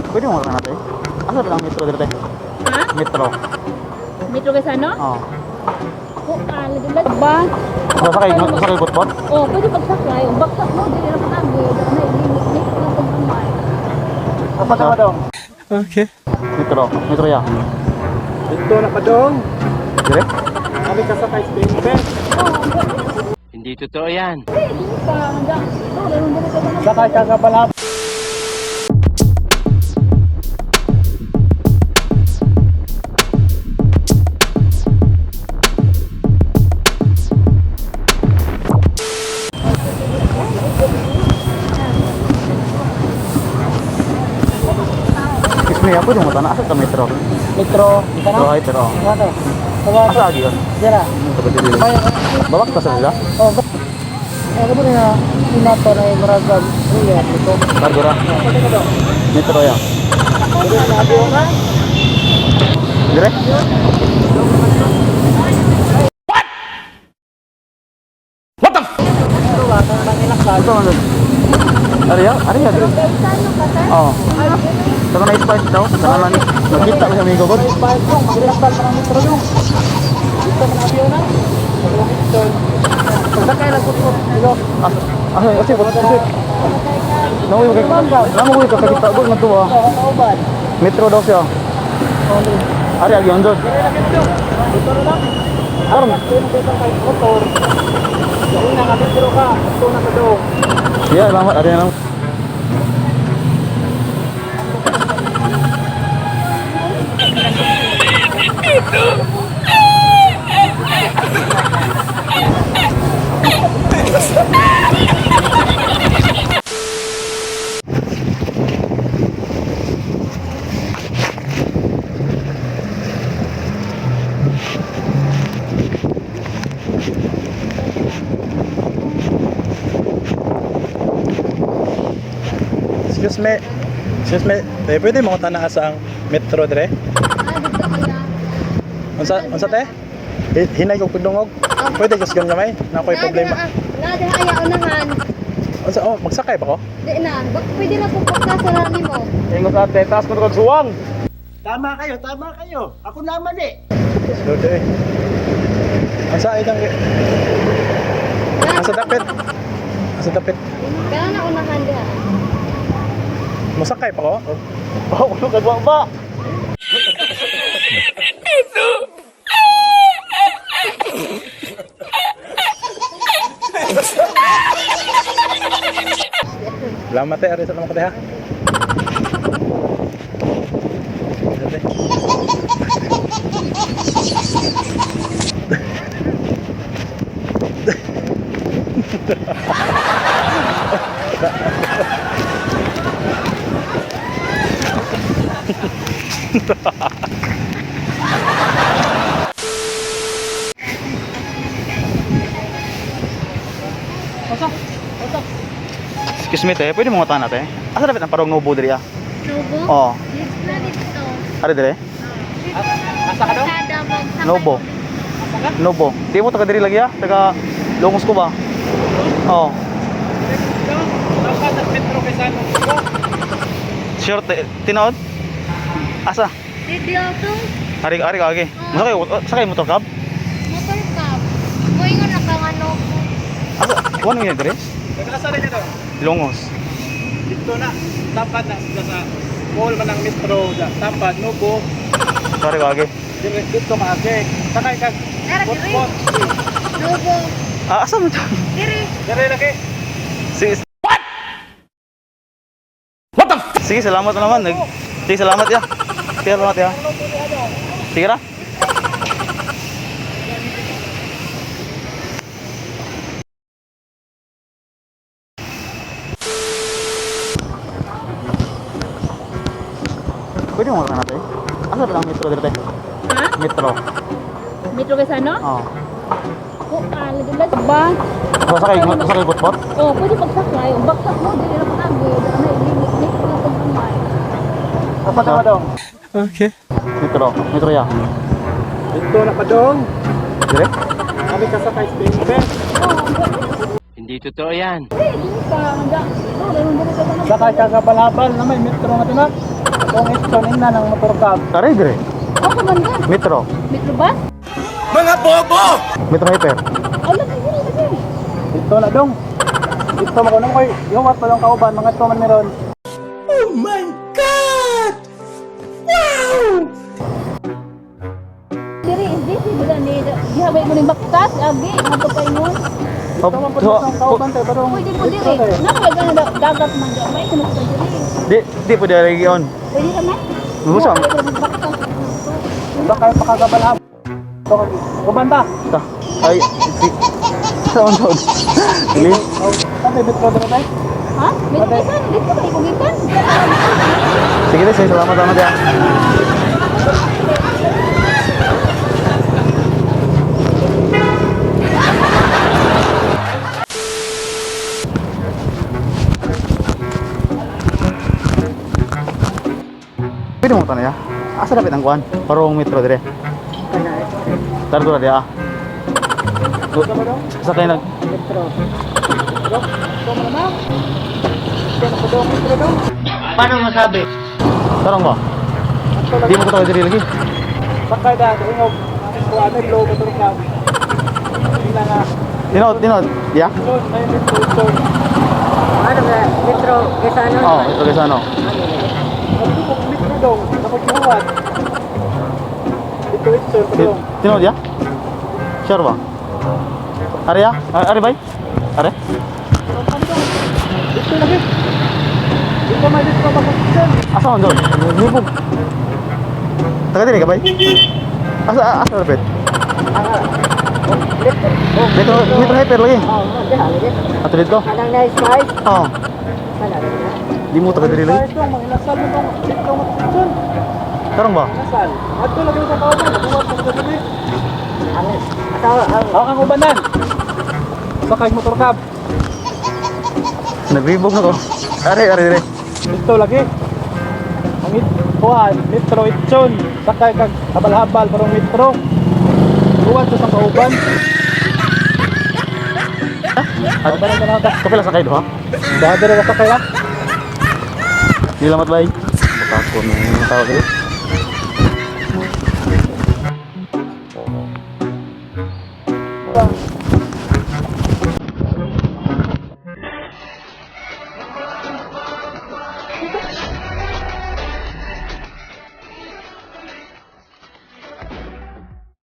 Pwede mo ka natin? Asa lang metro dito? Ha? Metro. Metro kay Sano? Oo. Oh, ba? Sasakay, sasakay bot-bot? Oh, pwede pagsakay. Baksak mo, dili ra patagi. Na limit ni ko pagkamay. Asa ka daw? Okay. Metro. Metro ya. Dito na pa dong. Dire? Kami kasakay sa Bente. Hindi totoo yan. Sakay ka pala. Excuse me, pwede mo tana asa ka metro? Metro. Metro ay pero. Ano? Asa agi yun? Dira. Babak pa sa nila? Oh, ano ba na inato na yung murag iya dito. Cargo ra. Metro ya. Dire? Ito man doon. Ariya? Ariya dire. Oo. Saka na spice daw. Saka lang nakita ko sa amigo ko. Sakay lang ko dito. Ah, ah, kasi bot kasi. Namu ko namu ko kakita ko nga to ah. Metro daw siya. Ari agi on doon. Aron. Motor. Una ka metro ka, ito na ka dong. Yeah, salamat. Ari na lang. Excuse me. Excuse me. Te, pwede mo ko tanaa sa ang metro dire? Unsa unsa te? Hinay ko pagdungog. Pwede just gan gamay. Na ako'y problema. Na, diha ay unahan. Unsa oh, magsakay ba ko? Di na. Bak pwede na po pagka sa rami mo. Ingot ate, taas ko kag suwang. Tama kayo, tama kayo. Ako na mali. Slow day. Unsa itang Asa dapit? Asa dapit? Kaya na unahan diha. Mosakay pa ko? Bawo ko kag ba. Salamat te, ari sa naman ko te ha. Ate. Excuse me te, pwede mo nga te? Asa dapat ang parong nubo diri ah? Nubo? Oo. Dito na dito. Ari dire? Asa ka daw? Nobo. Nobo. Di mo taga diri lagi ah, taga Longos ko ba? Oo. Metro kay San. Sure, te, tinood? Asa? Dito to. Ari ari ka agi. Masakay sakay motor cab? Motor cab. Moingon na kang ano. Asa? Wano yun dire? Taga asa rin daw? Longos. Dito na. Tapad na sila sa mall man ang metro da. Tapad Nubo. Sorry ka agi. Dire dito ka age. Sakay ka. Ara diri. Bot. Nubo. Ah, asa mo to? Diri. Dire lagi. Sige. What? What the f- Sige, salamat na naman. Sige, salamat ya. Sige, salamat ya. Sige ra. Pwede mo ka natin? Asa ba ang metro dito? Ha? Metro. Metro kay Sano? Oo. Oh, ba? Sasakay, sasakay bot-bot? Oh, pwede pagsakay. Baksak mo, dili ra patagi. Na limit ni ko pagkamay. Asa ka daw? Okay. Metro. Metro ya. Dito na pa dong. Dire? Kami kasakay sa Bente. Hindi totoo yan. Sakay ka sa balabal na may metro nga tinak. Kung ito na ng motor cab. Tara dire. Ako man ka. Metro. Metro bus? Metro Hyper. Oh, lagi diri lagi. Dito na dong. Dito mo kuno koy. Yung wat pa lang kauban mga to man meron. Diri SDC bila ni gihabay mo ning baktas agi ngadto pa ingon. Oh, Dito man po so, sa kauban tayo pero Pwede po diri. Napay na dagat man di may kuno pa diri. Di di po dire gion. Pwede ka man? Busa. Baka pakagabalhab. Uban ta. Ta. Ay, si. Saan to? Dili. Sabi metro dito tayo. Ha? Metro gikan dito kay kugikan. Sige, sige, salamat, salamat ya. Pwede mo tanay ya? Asa dapat ang kuan? Parong metro dire. Tara dura dia. Sa kay nag Metro. Dong, dong mo na. Dito na dong metro dong. Paano masabi? Tarong ba? Di mo ko tawag diri lagi. Sakay da ingog. Kuan blow motor cab. Tingnan nga. Dinot, dinot. Ya? So, may metro ito. Ano ba? Metro, kaysa ano? Oh, ito kay sano. Ano kung metro dong, napagyuwan. Dito ito dong. Tinod ya? Sure ba? Are ya? Are bay? Are? Dito lagi. Dito may dito pa pagkakisan. Asa man doon? Lubog. Taga diri ka bay? Asa asa rapid? Metro Metro Hyper lagi. Oh, lagi. Ato dito. Anang nice price? Oh, Wala na. di mo taga diri lagi. Dito mga inasal mo dong. Dito mo pagkakisan. Tarong ba? Inasal. Adto lagi sa kauban, buwat sa gabi. Ang asawa, ang Ako kang ubanan. Sakay motor cab. Nagribog na ko. Are are dire. Dito lagi. Ang kuan, metro itson. Sakay kag habal-habal parang metro. Buwat sa kauban. At kapila sa kayo ha? Dahil na sakay ah. Nilamat bay. Baka ko nung tao diri.